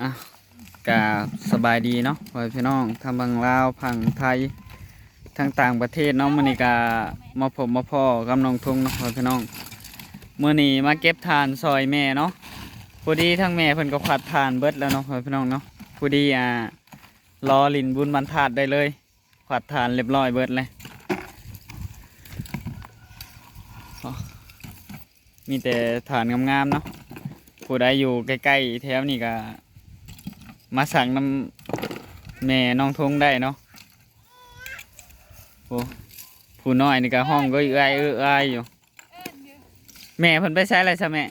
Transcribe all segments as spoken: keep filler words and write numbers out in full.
อ่ะ กะสบายดีเนาะ พ่อแม่พี่น้อง ทั้งฝั่งลาว ฝั่งไทย ทั้งต่างประเทศเนาะ มื้อนี้กะมาพบมาพ้อกับน้องทงเนาะ พ่อแม่พี่น้อง มื้อนี้มาเก็บถ่านซอยแม่เนาะ พอดีทั้งแม่เพิ่นก็ขวัดถ่านเบิดแล้วเนาะ พ่อแม่พี่น้องเนาะ พอดี อ่า รอหลิ้นบุญบรรทัดได้เลย ขวัดถ่านเรียบร้อยเบิดเลย มีแต่ถ่านงามๆเนาะ ผู้ใดอยู่ใกล้ๆแถวนี้ก็มาสั่งนำแม่น้องทงได้เนาะ โอ้ ผู้น้อยนี่ก็ฮ้องก็เอื้อยเอื้อยอยู่ แม่เพิ่นไปไสแล้วซะแม่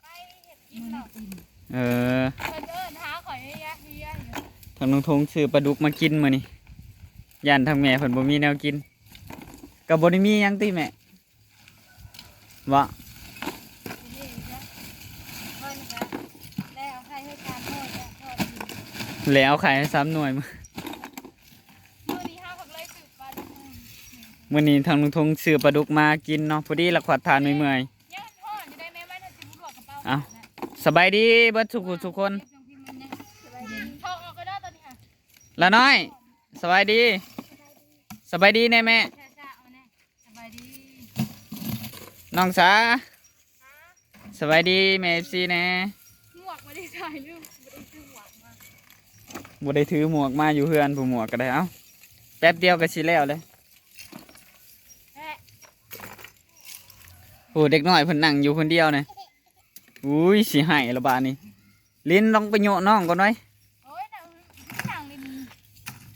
ไปเฮ็ดกินเนาะ เออ เพิ่นเอิ้นหาข่อยเฮียเฮียอยู่ ทางน้องทงซื้อปลาดุกมากินมื้อนี้ ย่านทางแม่เพิ่นบ่มีแนวกิน ก็บ่ได้มีหยังติแม่ บ่ ทีนี้จ้ะ เพิ่นก็ได้เอาไข่ให้ทานโทษจ้ะ ทอดกิน แล้วเอาไข่ให้สามหน่วยมื้อ มื้อนี้เฮาก็เลยซื้อปลาดุกมา มื้อนี้ทางน้องทงซื้อปลาดุกมากินเนาะ พอดีละขวัดถ่านเมื่อยๆ ยังทอดอยู่ได้แม่ มันสิบ่ลวกกระเป๋า เอ้า นะ สบายดีเบิดทุกผู้ทุกคน เก็บจังซี่มันยัง สบายดี ทองออกก็ได้ตอนนี้ค่ะ ละน้อย สบายดี สบายดีแน่แม่ ช้าๆ เอาแน่ สบายดี น้องสา สบายดีแม่ เอฟซี แน่ หมวกบ่ได้ใส่ลูก บ่ได้ซื้อหมวกมา บ่ได้ถือหมวกมาอยู่เฮือน ผู้หมวกก็ได้ เอ้า แป๊บเดียวก็สิแล้วเลย แฮะ โอ้ เด็กน้อยเพิ่นนั่งอยู่คนเดียวเนี่ย อุ้ย สิให้ละบาดนี้ ลินลองไปโยะน้องก่อนไว้ โอ้ย นั่ง นั่งเล่น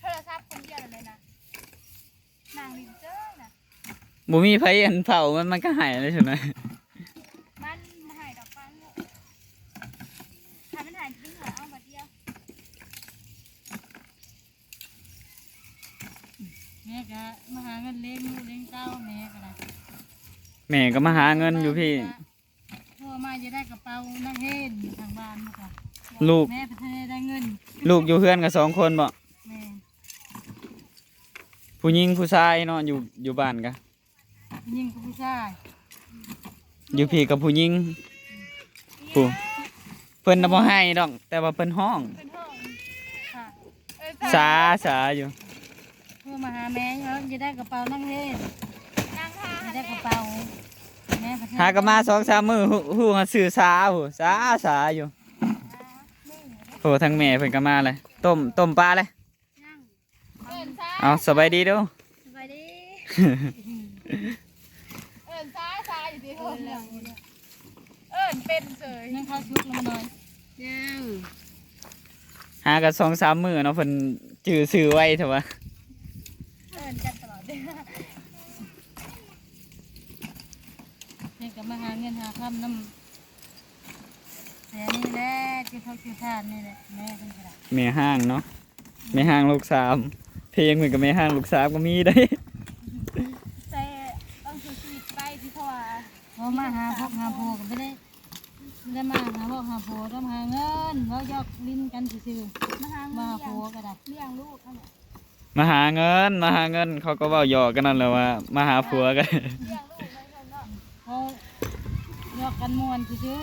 โทรศัพท์คนเดียวเลยนะ นั่งเล่นเจ้อนะ บ่มีไผอันเฝ้ามัน มันก็ให้เลยซั่นนะ มันบ่ให้ดอกปังลูก ถ้ามันให้จริงเหรอ เอามาเดียว แม่ก็มาหาเงินเลี้ยงลูกเลี้ยงเต้า แม่ก็ได้ แม่ก็มาหาเงินอยู่พี่ โทรมาจะได้กระเป๋านักเรียนอยู่ทางบ้านลูกอะ ลูก แม่ไปทะเลได้เงิน ลูกอยู่เฮือนกันสองคนบ่ แม่ ผู้หญิงผู้ชายเนาะ อยู่ อยู่บ้านกะ ผู้หญิงกับผู้ชาย อยู่พี่กับผู้หญิง ผู้ เพิ่นน่ะบ่ให้ดอก แต่ว่าเพิ่นฮ้อง เพิ่นฮ้อง ค่ะ เออ สา สาอยู่ โทรมาหาแม่ เออ จะได้กระเป๋านักเรียน นั่งหา จะได้กระเป๋า แม่ไปทะเล หาก็มาสองสามมื้อ ฮู้ ฮู้ว่าชื่อสา ผู้ สา สาอยู่ โอ้ ทั้งแม่เพิ่นก็มาเลย ต้ม ต้มปลาเลย ยัง เอิ้นซะ เอา สบายดีเด้อ สบายดี เอิ้นซะ ซะอยู่ที่ห้องเนี่ย เอิ้นเป็นเฉย ยังข้าวสุกแล้วมาหน่อย ยัง หากันสองสามมื้อเนาะ เพิ่นจื่อชื่อไวเถอะวะ เอิ้นกันตลอดเลย นี่ก็มาหาเงินหาคำนำ แต่นี่แหละ ที่เขาคือทานนี่แหละ แม่เพิ่นก็ได้ แม่ฮ้างเนาะ แม่ฮ้างลูกสาม เพลงเพิ่นก็แม่ฮ้างลูกสามก็มีได้ แต่ต้องซื้อซีดไปที่เพราะว่า เพราะมาหาพวกหาผัวก็ไม่ได้ ไม่ได้มาหาพวกหาผัว ต้องหาเงิน เว้าหยอกลิ้นกันซื่อๆ มาหาเงิน มาหาผัวก็ได้ เลี้ยงลูกนั่นแหละ มาหาเงิน มาหาเงิน เขาก็เว้าหยอกกันนั่นแหละว่ามาหาผัวกัน เลี้ยงลูกนั่นเองเนาะ เขาหยอกกันม่วนซื่อ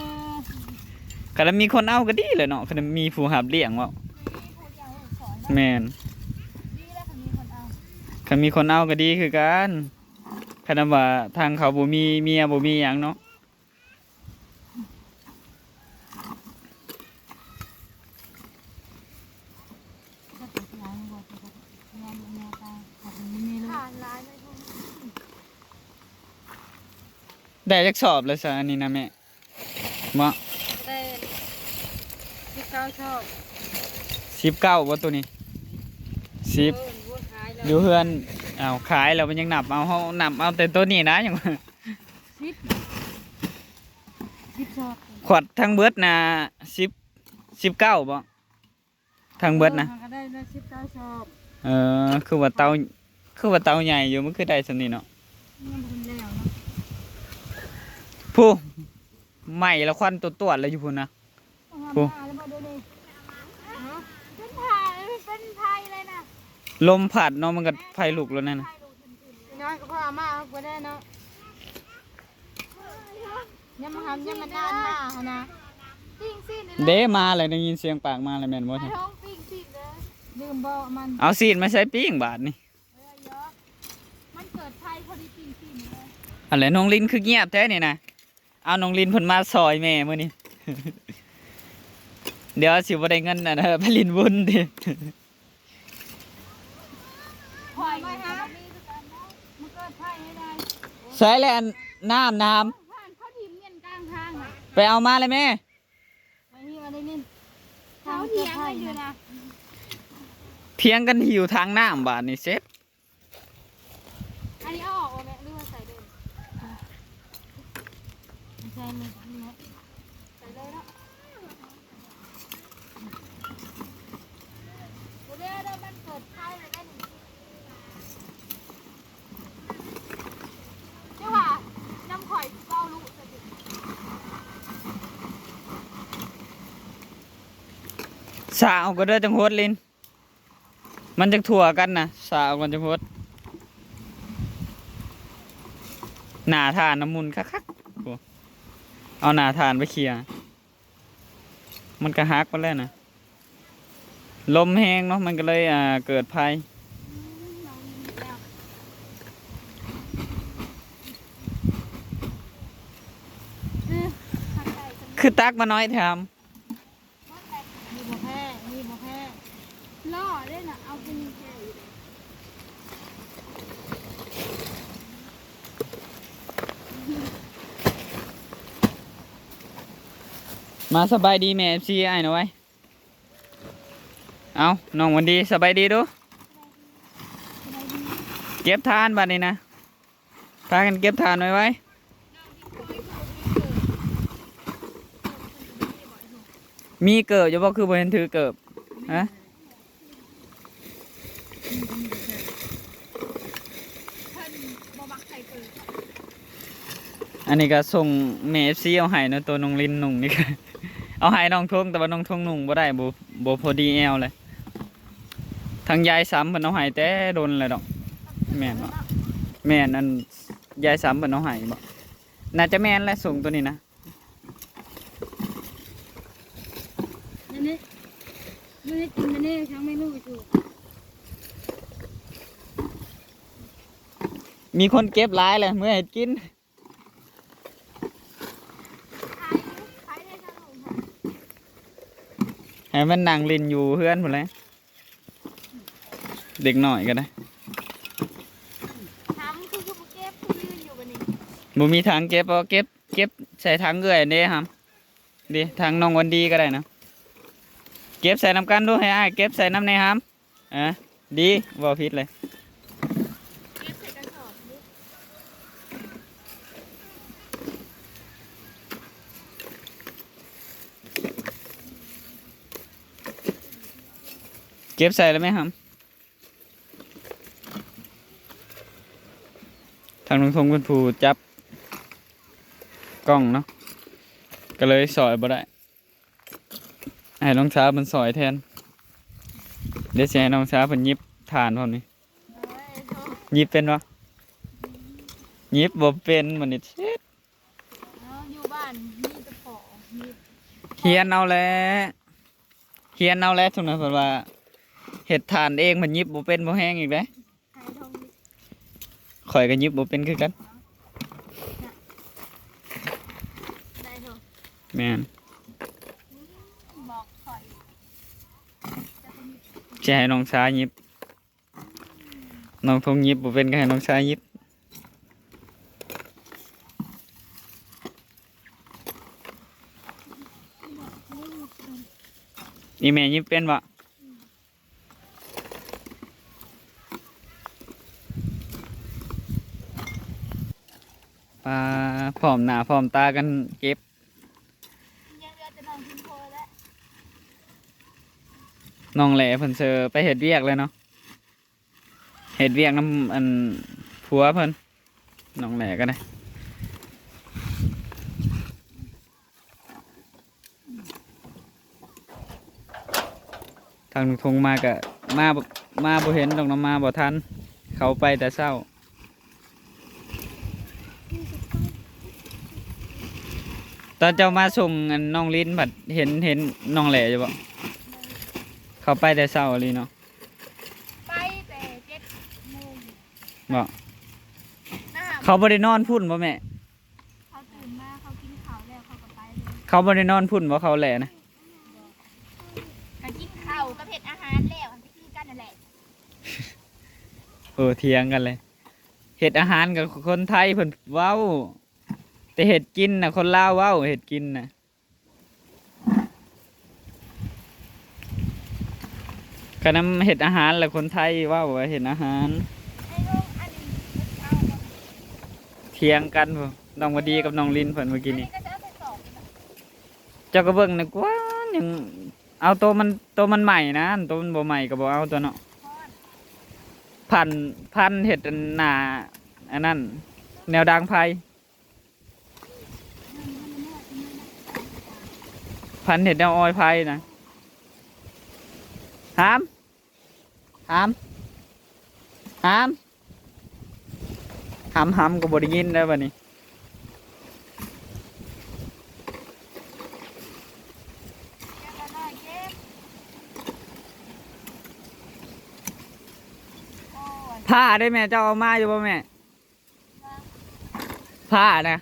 ๆ คันมีคนเอาก็ดีแหละเนาะ คันมีผู้รับเลี้ยงเว้า มีผู้เลี้ยงลูกสอนเนาะ แม่น ดีแล้วคันมีคนเอา คันมีคนเอาก็ดีคือกัน คันว่าทางเขาบ่มีเมียบ่มีหยังเนาะ ได้จักสอบแล้วซะอันนี้นะแม่ บ่ ได้สิบเก้าสอบ สิบเก้าบ่ตัวนี้ สิบ เออ อยู่เฮือน อ้าว ขายแล้วมันยังนับเอา เฮานับเอาแต่ตัวนี้นะ ยัง สิบ สิบสอบ ขวัดทั้งเบิดนะ สิบ สิบเก้าบ่ ทั้งเบิดนะ เออ มันก็ได้ได้สิบเก้าสอบ เออ คือว่าเตา คือว่าเตาใหญ่อยู่ มันคือได้ส่ำนี้เนาะ ยังบ่ทันแล้วเนาะ ผู้ ไหม้แล้วควันตวดๆแล้วอยู่พุ้นนะ ผู้ มาแล้วบ่ดูดิ ฮะ เป็นไฟ เป็นไฟเลยนะ ลมพัดเนาะ มันก็ไฟลุกแล้วนั่นน่ะ น้อยก็พอเอามาเอาก็ได้เนาะ ยังมาทำ ยังมาทานมาหั่นนะ ปิ้งซีนนี่แหละ เด้มาเลย ได้ยินเสียงปากมาเลย แม่นบ่ ไอ้ท้องปิ้งซีนเลย ลืมบอกมัน เอาซีนมาใส่ปิ้งบาดนี่ เออเยอะ มันเกิดไฟพอดีปิ้งซีนเลย อันแหละ น้องลินคือเงียบแท้นี่นะ เอาน้องลินเพิ่นมาซอยแม่มื้อนี้ เดี๋ยวสิบ่ได้เงินนะ ไปลินบุญติ ข่อย มันเกิดไฟให้ได้ ใส่แล้วอันน้ำ น้ำ บ้านเขาถิ่มเงินกลางทางน่ะ ไปเอามาเลยแม่ อันนี้ อันนี้นี่ เขาเถียงกันอยู่นะ เถียงกันหิวทางน้ำบาดนี่เสร็จ อันนี้เอาออกบ่แม่ หรือว่าใส่เลย ใส่เลย ใส่เลยเนาะ บ่ได้เด้อ มันเกิดไฟเลยได้นี่ เจ้าว่าน้ำข่อยเบาลูกสะดุด สาวก็เด้อจังหดลิน มันจังทั่วกันนะ สาวกันจังหด หน้าถ่านน้ำมุนคักๆ โอ้ เอาหน้าถ่านไปเคลียร์ มันก็หักไปแล้วนะ ลมแฮงเนาะ มันก็เลย อ่า เกิดไฟ คือตักมาน้อยแถม มีบ่แพ้ มีบ่แพ้ ล่อได้น่ะ เอาเป็นแพ้อยู่เด้ มาสบายดีแม่ เอฟซี อ้ายนะไว้ย เอาน้องวันดี สบายดีดู เก็บถ่านบัดนี้นะ พากันเก็บถ่านไว้ไว้ มีเกิบอยู่บ่ คือบ่เห็นถือเกิบ ฮะ อันนี้ก็ส่งแม่ เอฟซี เอาให้เนาะ ตัวน้องลินนุ่งนี่ก็ เอาให้น้องทง แต่ว่าน้องทงนุ่งบ่ได้ บ่ บ่พอดีแอวเลย ทางยายซ้ำเพิ่นเอาให้แต่โดนแล้วดอก แม่นบ่ แม่น อันยายซ้ำเพิ่นเอาให้บ่ น่าจะแม่นแหละ ส่งตัวนี้นะ นี่นี่ นี่กินมานี่ ทั้งเมนูอยู่ มีคนเก็บหลายเลย เมื่อเฮ็ดกิน ให้มันนั่งเล่นอยู่เฮือนพู้นแหละ เด็กน้อยก็ได้ ทำคือคือบ่เก็บ คือยืนอยู่บัดนี้ บ่มีถังเก็บ เอาเก็บ เก็บใส่ถังเอื้อยเด้ครับ ดิ ถังน้องวันดีก็ได้นะ เก็บใส่นำกันดู ให้อ้ายเก็บใส่นำแหน่ครับ อ่ะ ดี บ่ผิดเลย เก็บใส่กระสอบดิ เก็บใส่แล้วไหมครับ ทางน้องทงเป็นผู้จับกล้องเนาะ ก็เลยซอยบ่ได้ ให้น้องสาวเพิ่นซอยแทน เดี๋ยวสิให้น้องสาวเพิ่นหยิบถ่านพร้อมนี่ หยิบเป็นบ่ หยิบบ่เป็น มันนี่เช็ด เอาอยู่บ้านมีแต่ปอมี เฮียนเอาแหละ เฮียนเอาแหละ ทุกนั้นเพิ่นว่า เฮ็ดถ่านเองมันหยิบบ่เป็นบ่แฮงอีกเด้ ให้ทงดิ ข่อยก็หยิบบ่เป็นคือกัน ได้ทง แม่น บอกข่อย จะให้น้องสาวหยิบ น้องทงหยิบบ่เป็นก็ให้น้องชายหยิบ อีแม่หยิบเป็นบ่ ปา พร้อมหน้าพร้อมตากันเก็บ ยังเหลือแต่น้องพิมโพและ น้องแหล่เพิ่นเซอไปเฮ็ดเวียกเลยเนาะ เฮ็ดเวียกนำอันผัวเพิ่น น้องแหล่ก็ได้ ทางทงมาก็มาบ่ มาบ่เห็นดอกเนาะ มาบ่ทัน เขาไปแต่เช้า ตอนเจ้ามาส่งอันน้องลินบัดเห็น เห็นน้องแหล่อยู่บ่? เขาไปแต่เช้าอีหลีเนาะ ไปแต่เจ็ดโมง บ่? นะ เขาบ่ได้นอนพุ้นบ่แม่? เขาตื่นมาเขากินข้าวแล้วเขาก็ไปเลย เขาบ่ได้นอนพุ้นบ่ เขาแหล่นะ? ก็กินข้าวกับเฮ็ดอาหารแล้วมันก็คือกันนั่นแหละ เออ เถียงกันเลย เฮ็ดอาหารกับคนไทยเพิ่นเว้า แต่เฮ็ดกินน่ะคนลาวเว้า เฮ็ดกินน่ะ คันนำเฮ็ดอาหารแล้วคนไทยเว้าว่าเฮ็ดอาหาร เถียงกันพุ้น น้องวดีกับน้องลินเพิ่นเมื่อกี้นี้ เจ้าก็เบิ่งนะกว่า ยังเอาโตมัน โตมันใหม่นะ โตมันบ่ใหม่ก็บ่เอาตัวเนาะ พัน พันเฮ็ดอันหน้า อันนั้น แนวดังไฟ พันเฮ็ดแนวออยไฟนะ หาม หาม หาม หาม หามก็บ่ได้ยินแล้วบัดนี้ ผ้าได้แม่ เจ้าเอามาอยู่บ่แม่? ผ้านะ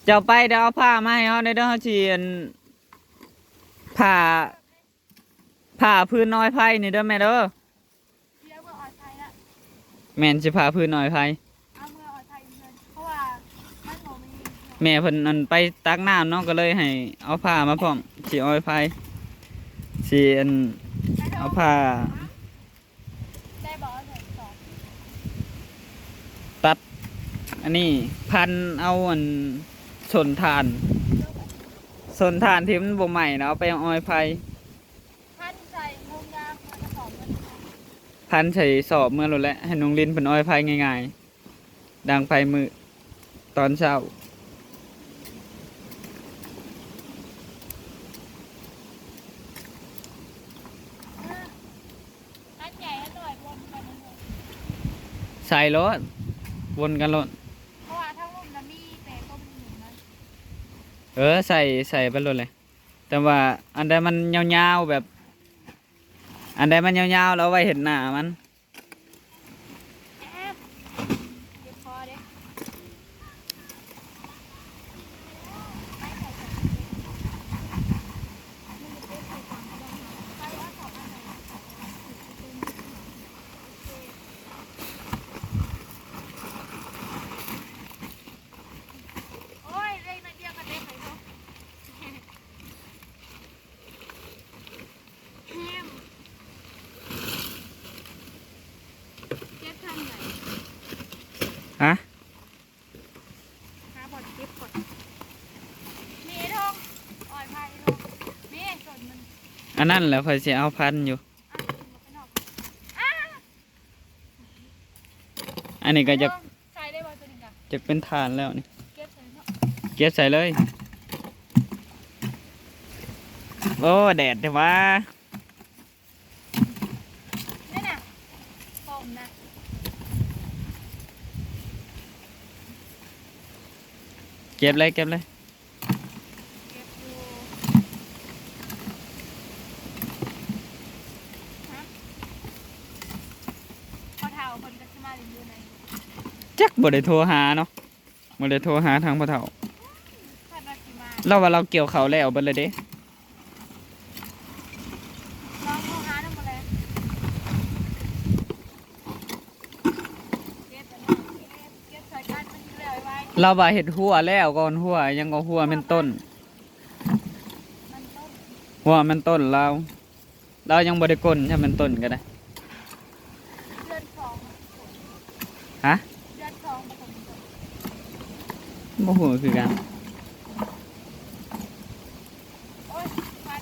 เจ้าไปเดี๋ยวเอาผ้ามาให้เฮาได้เด้อ เฮาสิอัน ผ้า ผ้าพื้นออยไฟนี่เด้อแม่เด้อ เดี๋ยวเมื่อออยไฟละ แม่นสิผ้าพื้นออยไฟ เอาเมื่อออยไฟเพิ่น เพราะว่ามันบ่มี แม่เพิ่นอันไปตักน้ำเนาะ ก็เลยให้เอาผ้ามาพร้อม สิออยไฟ สิอัน เอาผ้า ได้บอกว่าใส่ซอง ตัด อันนี้พันเอาอันสนถ่าน สนถ่านที่มันบ่ใหม่นะ เอาไปออยไฟ พันใส่งงยางมันก็สองมัน พันใส่สอบเมื่อโลดแหละ ให้น้องลินเพิ่นออยไฟง่ายๆ ดังไฟมื้อตอนเช้า อันใหญ่อันน้อยวนกันหมด ใส่โลด วนกันโลด เพราะว่าทั้งลุ่มน่ะมีแต่ต้นหนึ่งนะ เออ ใส่ ใส่ไปโลดเลย แต่ว่าอันใดมันยาวๆ แบบ อันใดมันยาวๆ แล้วเอาไว้เฮ็ดหน้ามัน แอบ เจ็บคอเด้ โอ้ย ได้มาเดียวกันเลย ไข่นก แฮม เก็บทางไหน ฮะ หาบ่อนเก็บก่อน มีไอ้ทอง อ่อยพาไอ้ทอง มีไอ้สนมัน อันนั้นแหละข้อยสิเอาพันอยู่ อ่ะ มันไปนอก อ่ะ อันนี้ก็จะ ไอ้ทอง ใส่ได้บ่ตัวนี้จ้ะ จะเป็นถ่านแล้วนี่ เก็บใส่เนาะ เก็บใส่เลย โอ้ แดดแท้วะ นี่น่ะ ผมนะ เก็บเลย เก็บเลย เก็บอยู่ ฮะ พ่อเฒ่าเพิ่นก็สิมาเล่นอยู่ไหน จักบ่ได้โทรหาเนาะ บ่ได้โทรหาทางพ่อเฒ่า คาดว่าสิมา ลาวว่าลาวเกี่ยวข้าวแล้วเบิดเลยเด้ ลองโทรหานำบ่แล เก็บอันนั้น เก็บ เก็บใส่กันมันสิแล้วไวๆ ลาวว่าเฮ็ดฮั้วแล้วก่อน ฮั้วหยังก็ฮั้วแม่นต้น มันต้น ฮั้วแม่นต้นลาว ลาวยังบ่ได้ก้น ถ้าแม่นต้นก็ได้ เดือนสอง ฮะ เดือนสองบ่ฮู้คือกัน โอ๊ย ฟัน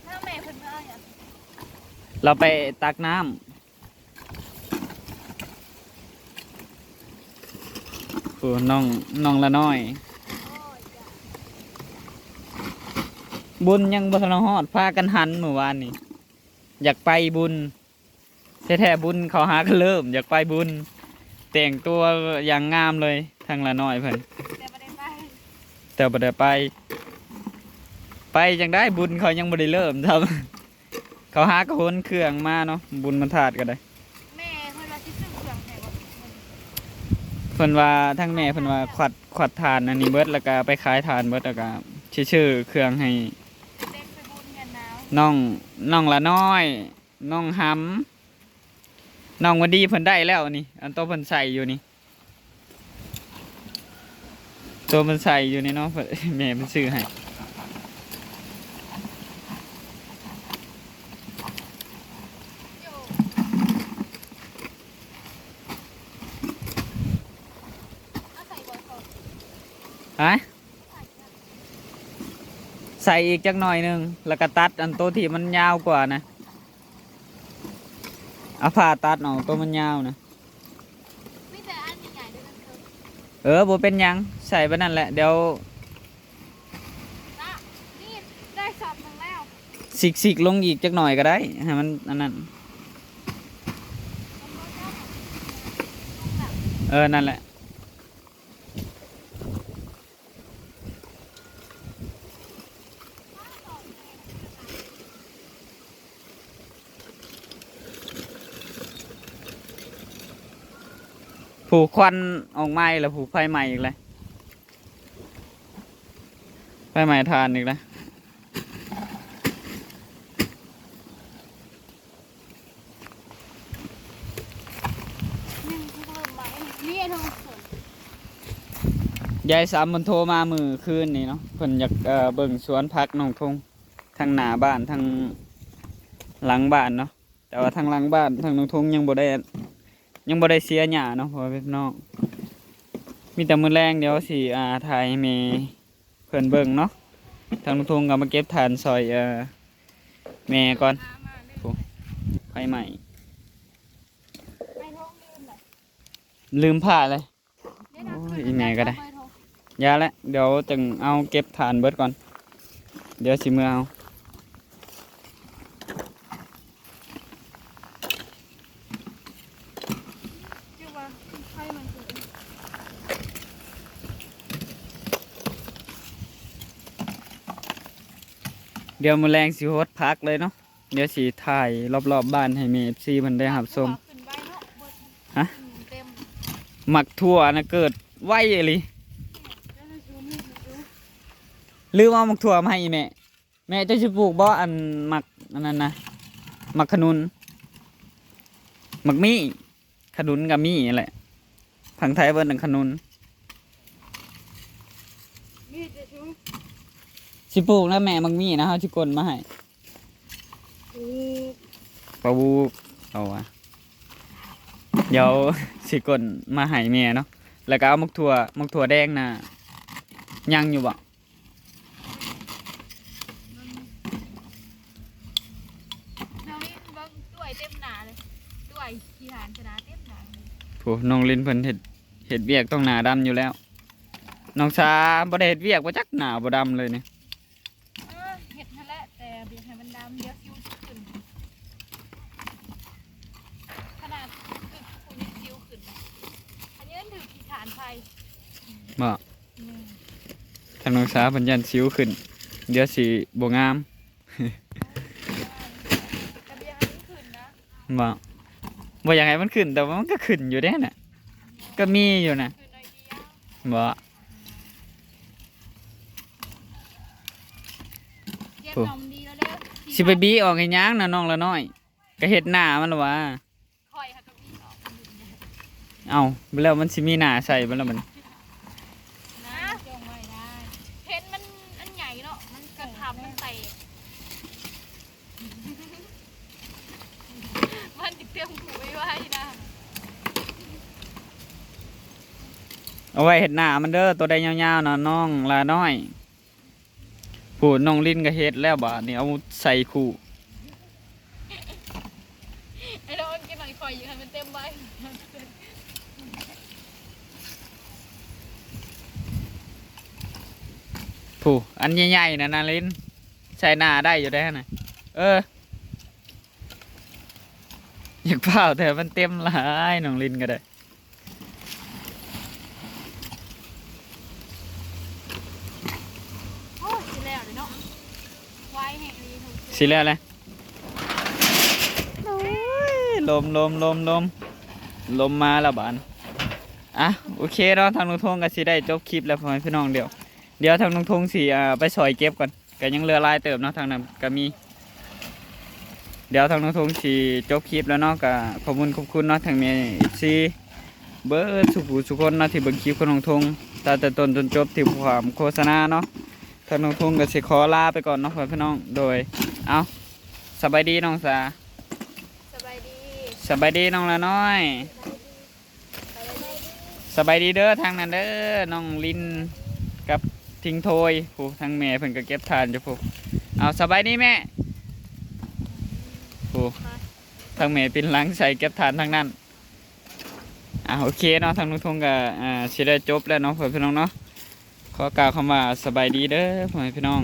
ถ้าแม่เพิ่นมาเอาหยัง ลาวไปตักน้ำ โอ้ น้อง น้องละน้อย บุญยังบ่ทันฮอด พากันหันมื้อวานนี่ อยากไปบุญ แท้ๆ บุญเขาหากันเริ่ม อยากไปบุญ แต่งตัวอย่างงามเลย ทางละน้อยเพิ่น แต่บ่ได้ไป แต่บ่ได้ไป ไปจั่งใด๋ บุญเขายังบ่ได้เริ่มซ้ำ เขาหากะขนเครื่องมาเนาะ บุญบรรทัดก็ได้ แม่เพิ่นว่าสิซื้อเครื่องให้บ่ เพิ่นว่าทางแม่เพิ่นว่าขวัด ขวัดถ่านอันนี้เบิด แล้วก็ไปขายถ่านเบิด แล้วก็สิซื้อเครื่องให้ เต็มไปบุญกันหนาว น้อง น้องละน้อย น้องหำ น้องวันดีเพิ่นได้แล้วนี่ อันโตเพิ่นใส่อยู่นี่ โตเพิ่นใส่อยู่นี่เนาะ เพิ่น แม่เพิ่นซื้อให้ ฮะ ใส่อีกจักหน่อยหนึ่ง แล้วก็ตัดอันโตที่มันยาวกว่านะ เอาผ้าตัดออกโตมันยาวนะ มีแต่อันใหญ่ๆเด้อ เออ บ่เป็นหยัง ใส่ไปนั่นแหละ เดี๋ยว นะ นี่ได้สอบหนึ่งแล้ว สิกๆลงอีกจักหน่อยก็ได้ ให้มันอันนั้น เออ นั่นแหละ ผูกควันออกมาอีกแล้ว ผูกไฟใหม่อีกแล้ว ไฟใหม่ถ่านอีกแล้ว นี่เพิ่มไหม นี่ไอ้ทองสน ยายสามเพิ่นโทรมามื้อคืนนี่เนาะ เพิ่นอยาก เอ่อ เบิ่งสวนผักน้องทง ทั้งหน้าบ้าน ทั้งหลังบ้านเนาะ แต่ว่าทั้งหลังบ้าน ทั้งน้องทงยังบ่ได้ ยังบ่ได้เสียหญ้าเนาะ พ่อแม่พี่น้อง มีแต่มื้อแลงเดี๋ยวสิ อ่า ถ่ายให้แม่เพิ่นเบิ่งเนาะ ทางน้องทงก็มาเก็บถ่านซอย เอ่อ แม่ก่อน โอ้ ไฟใหม่ ไอ้ทองลืมเลย ลืมผ้าเลย เดี๋ยวนะ โอ้ย อีแม่ก็ได้ เบอร์โทร อย่าละ เดี๋ยวจึงเอาเก็บถ่านเบิดก่อน เดี๋ยวสิเมือเอา จั่งว่าไฟมันคือ เดี๋ยวมื้อแลงสิหดผักเลยเนาะ เดี๋ยวสิถ่ายรอบๆบ้านให้แม่ เอฟซี เพิ่นได้รับชม ขึ้นไวเนาะ บ่ ฮะ ขึ้นเต็ม หมากถั่วนะเกิดไวอีหลี ลืมเอาหมากถั่วมาให้อีแม่ แม่เจ้าสิปลูกบ่ อันหมากอันนั้นนะ หมากขนุน หมากมี่ ขนุนก็มีแหละ ฝั่งไทยเพิ่นขนุน มีแต่ชู สิปลูกนะแม่ หมากมี่นะ เฮาสิกลนมาให้ ปลูก ปลูก เอาวะ เดี๋ยวสิกลนมาให้แม่เนาะ แล้วก็เอาหมากถั่ว หมากถั่วแดงน่ะ ยังอยู่บ่ น้องลินเบิ่งถ้วยเต็มหน้าเลย ถ้วยขี้หานชนะเต็มหน้าเลย โอ้ น้องลินเพิ่นเฮ็ด เฮ็ดเวียกต้องหน้าดำอยู่แล้ว น้องสาบ่ได้เฮ็ดเวียกบ่จักหน้าบ่ดำเลยนี่ เออ เฮ็ดนั่นแหละ แต่บ่อยากให้มันดำ เดี๋ยวสิวสิขึ้น ขนาดคือผู้นี้สิวขึ้นนะ อันนี้ถือขี้หานไฟ บ่ อืม คันน้องสาเพิ่นย่านสิวขึ้น เดี๋ยวสิบ่งาม กระเบียงอันนี้ขึ้นนะ บ่ บ่อยากให้มันขึ้น แต่ว่ามันก็ขึ้นอยู่เด้น่ะ ก็มีอยู่นะ ขึ้นหน่อยเดียว บ่ เก็บ โอ้ หน่อมดีแล้วเด้อ สิไปบี้ออกให้หยังน่ะน้องละน้อย ก็เฮ็ดหน้ามันละวะ ข่อยหากะมีออก เอ้า แล้วมันสิมีหน้าใส่บ่ล่ะมัน นะ จงไว้ได้ เห็นมันอันใหญ่เนาะ มันกระทำมันใส่ มันติดเต็มหูไว้ไว้นะ เอาไว้เฮ็ดหน้ามันเด้อ ตัวใดยาวๆนะน้องละน้อย ผู้น้องลินก็เฮ็ดแล้วบาดนี้ เอาใส่คู่ ไอ้น้องกินหน่อยข่อยอยู่ให้มันเต็มไว้ ผู้อันใหญ่ๆนะนาลิน ใส่หน้าได้อยู่ได้นะ เออ อยากเผาแต่มันเต็มหลาย น้องลินก็ได้ สิแล้วแหละ โอ้ย ลม ลม ลม ลม ลมมาแล้วบาด อ่ะ โอเคเนาะ ทางลุงทงก็สิได้จบคลิปแล้วพ่อแม่พี่น้อง เดี๋ยว เดี๋ยวทางลุงทงสิ อ่า ไปซอยเก็บก่อน ก็ยังเหลือหลายเติบเนาะ ทางนั้นก็มี เดี๋ยวทางลุงทงสิจบคลิปแล้วเนาะ ก็ขอบคุณขอบคุณเนาะ ทางแม่ เอฟซี เบิดสุผู้สุคนเนาะ ที่เบิ่งคลิปของลุงทง ตั้งแต่ต้นจนจบ ที่ความโฆษณาเนาะ ทางลุงทงก็สิขอลาไปก่อนเนาะพ่อแม่พี่น้อง โดย เอา สบายดีน้องสา สบายดี สบายดีน้องละน้อย สบายดีเด้อทางนั้นเด้อ น้องลินกับทิงโทย ผู้ทางแม่เพิ่นก็เก็บถ่านอยู่ผู้ เอา สบายดีแม่ ผู้ทางแม่ปินหลังใส่เก็บถ่านทางนั้น อ่ะ โอเคเนาะ ทางลุงทงก็ อ่า สิได้จบแล้วเนาะพ่อแม่พี่น้องเนาะ ขอกล่าวคำว่าสบายดีเด้อพ่อแม่พี่น้อง